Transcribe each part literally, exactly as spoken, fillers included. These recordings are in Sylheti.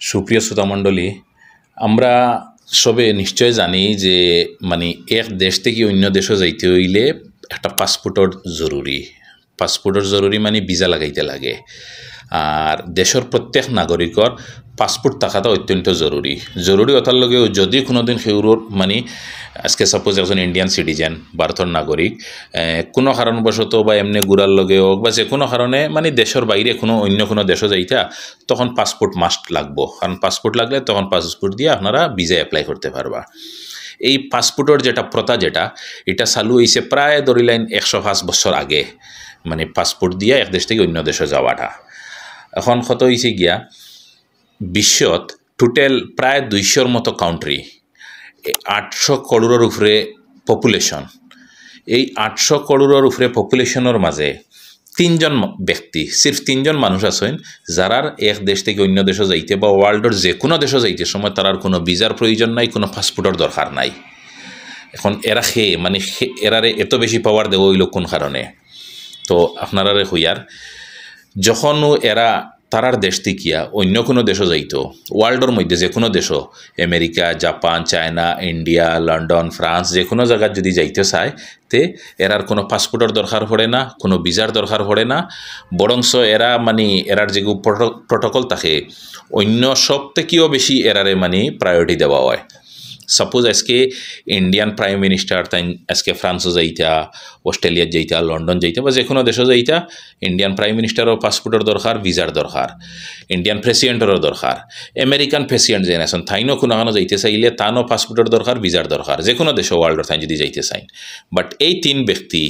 সুপ্রিয় শ্রোতামণ্ডলী, আমরা সবে নিশ্চয় জানি যে মানে এক দেশ থাকি অন্য দেশো যাইতে অইলে একটা পাসপোর্টর জরুরি। পাসপোর্টর জরুরি মানে ভিসা লাগাইতে লাগে। আর দেশর প্রত্যেক নাগরিকর পাসপোর্ট থাকাটা অত্যন্ত জরুরি। জরুরি অতার লগেও যদি কোনোদিন কেউরর মানে আজকে সাপোজ একজন ইন্ডিয়ান সিটিজেন, ভারতর নাগরিক, এ, কোনো কারণবশত বা এমনি ঘুরার লগে হোক বা যে কোনো কারণে মানে দেশর বাইরে কোনো অন্য কোনো দেশো যাইতা, তখন পাসপোর্ট মাস্ট লাগবো। কারণ পাসপোর্ট লাগলে তখন পাসপোর্ট দিয়া আপনারা ভিসা অ্যাপ্লাই করতে পারবা। এই পাসপোর্টর যেটা প্রথা, যেটা এটা চালু অইছে প্রায় ধরিলাইন একশো পাঁচ বছর আগে, মানে পাসপোর্ট দিয়া এক দেশ থাকি অন্য দেশো যাওয়াটা। এখন কত অইছে গিয়া, বিশ্বত টোটাল প্রায় দুইশোর মতো কান্ট্রি, আটশো করোড়র উপরে পপুলেশন। এই আটশো করোড়র উপরে পপুলেশনর মাঝে তিনজন ম-, ব্যক্তি, সির্ফ তিনজন মানুষ আছইন, যারার এক দেশ থাকি অন্য দেশো যাইতে বা ওয়ার্ল্ডর যে কোনো দেশো যাইতে সময় তারার কোনো ভিসার প্রয়োজন নাই, কোনো পাসপোর্টর দরকার নাই। এখন এরা কে, মানে কে, এরারে এত বেশি পাওয়ার দেওয়া অইলো কোন কারণে? তো আপনারারে কইয়ার, যখনও এরা তারার দেশ থাকিয়া অন্য কোনো দেশো যাইতো, ওয়ার্ল্ডর মধ্যে যে কোনো দেশো, America, Japan, China, India, London, France, যে কোনো জাগাত যদি যাইতে চায়, তে এরার কোনো পাসপোর্টর দরকার পড়ে না, কোনো ভিসার দরকার পড়ে না। বরঞ্চ এরা মানে এরার যেগু প্রটো-, প্রটোকল থাকে, অন্য সব থাকিও বেশি এরারে মানে প্রায়োরিটি দেওয়া হয়। সাপোজ আজকে ইন্ডিয়ান প্রাইম মিনিস্টার তাইন আজকে ফ্রান্সো যাইতা, অস্ট্রেলিয়াত যাইতা, লন্ডন যাইতা বা যে কোনো দেশো যাইতা, ইন্ডিয়ান প্রাইম মিনিস্টারও পাসপোর্টর দরকার, ভিসার দরকার, ইন্ডিয়ান প্রেসিডেন্টরও দরকার, আমেরিকান প্রেসিডেন্ট যেন আছইন, তাইনও কোনো কানো যাইতে চাইলে তানও পাসপোর্টর দরকার, ভিসার দরকার, যে কোনো দেশো ওয়ার্ল্ডর তাইন যদি যাইতে চাইন। বাট এই তিন ব্যক্তি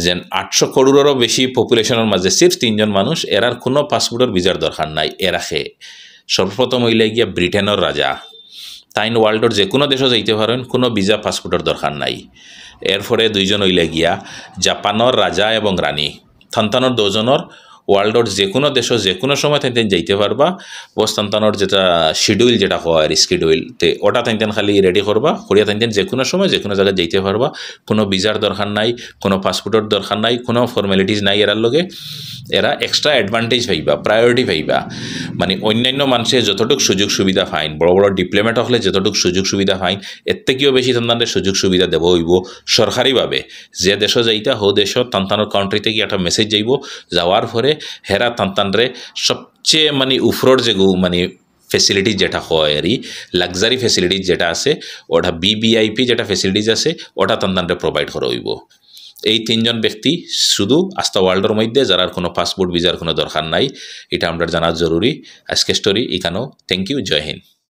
যেন আটশো করোড়রও বেশি পপুলেশনর মাঝে সির্ফ তিনজন মানুষ, এরার কোনো পাসপোর্টর ভিসার দরকার নাই। এরা কে? সর্বপ্রথম অইলা গিয়া ব্রিটেনর রাজা, তাইন ওয়ার্ল্ডর যে কোনো দেশো যাইতে পারইন, কোনো ভিসা পাসপোর্টর দরকার নাই। এরপরে দুইজন অইলা গিয়া জাপানর রাজা এবং রানী, তান তানর দুইজনর ওয়ার্ল্ডর যে কোনো দেশো যে কোনো সময় তাইন তাইন যাইতে পারবা। বস তান তানর যেটা শিডিউল যেটা হয় আর স্কেডিউল, তে ওটা তাইন তাইন খালি রেডি করবা, করিয়া তাইন তাইন যে কোনো সময় যে কোনো জাগাত যাইতে পারবা। কোনো ভিসার দরকার নাই, কোনো পাসপোর্টর দরকার নাই, কোনো ফর্মালিটিজ নাই এরার লগে। এরা এক্সট্রা অ্যাডভান্টেজ পাইবা, প্রায়োরিটি পাইবা। মানে অন্যান্য মানুষে যতটুক সুযোগ সুবিধা পাইন, বড় বড় ডিপ্লোম্যাট অকলে যতটুক সুযোগ সুবিধা পাইন, এর থাকিও বেশি তান তানরে সুযোগ সুবিধা দেওয়া অইবো সরকারিভাবে। যে দেশো যাইতা, হো দেশো তান তানর কান্ট্রি থাকি একটা মেসেজ যাইবো, যাওয়ার পরে হেরা তান তানরে সবচেয়ে মানে উপরর যেগু মানে ফেসিলিটি যেটা হয় আর কি, লাক্সারি ফেসিলিটি যেটা আছে, ওটা ভিভিআইপি যেটা ফেসিলিটিজ আছে, ওটা তান তানরে প্রোভাইড করা অইবো। এই তিনজন ব্যক্তি শুধু আস্তা ওয়ার্ল্ডর মধ্যে যারার কোনো পাসপোর্ট ভিসার কোনো দরকার নাই, এটা আমরা জানা জরুরি। আজকে স্টোরি ইখানো। থ্যাংক ইউ, জয় হিন্দ।